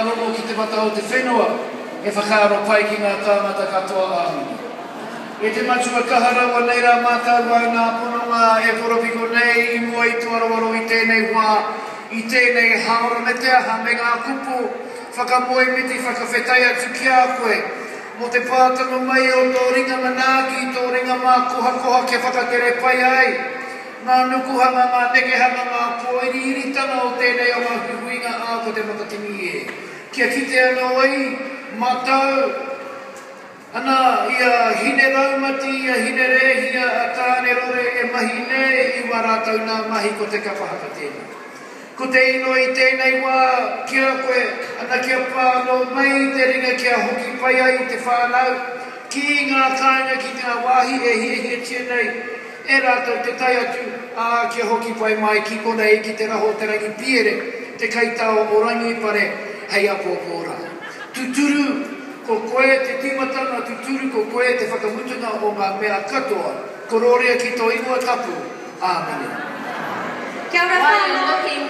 rongo ki te mata o te whenua, he whakaaro pai ki ngā tāngata katoa. Āmine. E te Matua kaha rawa nei rā mātou wau nā pononga e koropiko nei i mua i to aroaro i tēnei wā, i tēnei hāora me te aha me ngā kupu whakamoemiti whakawhetai atu ki a koe mō te pātanga mai o tō ringa manaaki, tō ringa mākohakoha kia whakatere pai ai ngā nukuhanga, ngā nekehanga, ngā pōiriiritanga o tēnei o ngā huihuinga ā ko Te Matatini e. Kia kite anō ai mātou, ana, i a Hine Raumati, i a Hine Rēhia, a Tāne Rore e mahi nei i wā rātou nā mahi ko te kapa haka tēnā. Ko te inoi i tēnei wā ki a koe, ana kia pā anō mai te ringa kia hoki pai ai te whānau ki ngā kāinga ki ngā wāhi e hiahiatia nei e rātou te tae atu, ā, kia hoki pai mai ki konei ki te raho o te rangi piere, te kaitao o Rangiipare hei apōpō rā. Tuturu, ko koe te tīmatanga, tuturu, ko koe te whakamutunga o ngā mea katoa. Korōria ki tō ingoa tapu. Āmine. Kia ora whānau.